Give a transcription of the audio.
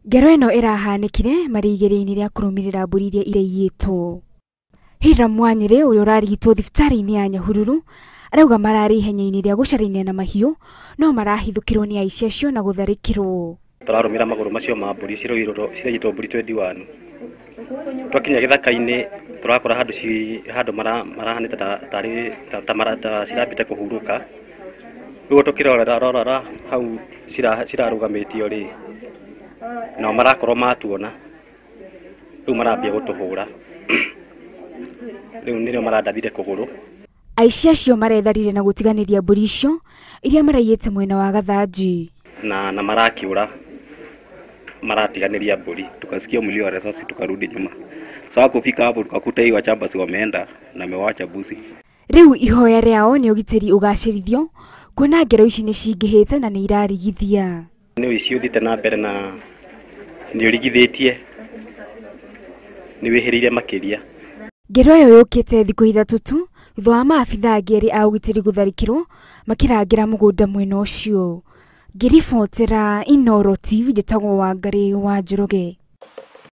Ngero ĩno ĩrahanĩkire marĩ igeria-inĩ rĩa kũrũmĩrĩra mbũri iria iraiyĩtwo. Hiram Mwanyĩrĩ ũrĩa ũrarigitwo thibitarĩ-inĩ ya Nyahururu arauga mararĩ ihenya-inĩ rĩa gũcarania na mahiũ no marahithũkĩrwo nĩ aici acio na gũtharĩkĩrwo. Tũrarũmĩra magũrũ macio ma mbũri ciraiyĩtwo mbũri 21. Twakinya gĩthaka-inĩ tũrakora handũ handũ marahanĩte ta cirambĩte kũhurũka. Rĩu tũkĩrorera rorora hau cirarũgamĩtio rĩ, nao marakorwo matuona, rĩu marambia gũtũhũra. Rĩu nĩrĩo marandathire kũgũrũ. Aici acio maretharire na gũtiganĩria mbũri icio iria maraiyĩte mwena wa Gathanji. Na marakĩũra maratiganĩria mbũri. Tukasikia mlio wa risasi tukarudi nyuma. Sasa kufika hapo tukakuta hii wachambasi wameenda na wamewacha busi. Rĩu ihoya rĩao nĩ ũgitĩri ũgacĩrithio kuona ngero ici nĩ cingĩhĩte na nĩ irarigithia. Nĩ ũici ũthiĩte na mbere na nĩ ũrigithĩtie, nĩ wĩhĩrĩire makĩria. Ngero ĩyo yũkĩte thikũ 3 tu thutha wa maabithaa angĩ erĩ a ũgitĩri gũtharĩkĩrwo makĩrangĩra mũgũnda mwena ũcio. Ngĩribotera Inooro TV, njĩtagwo Wangarĩ wa Njoroge.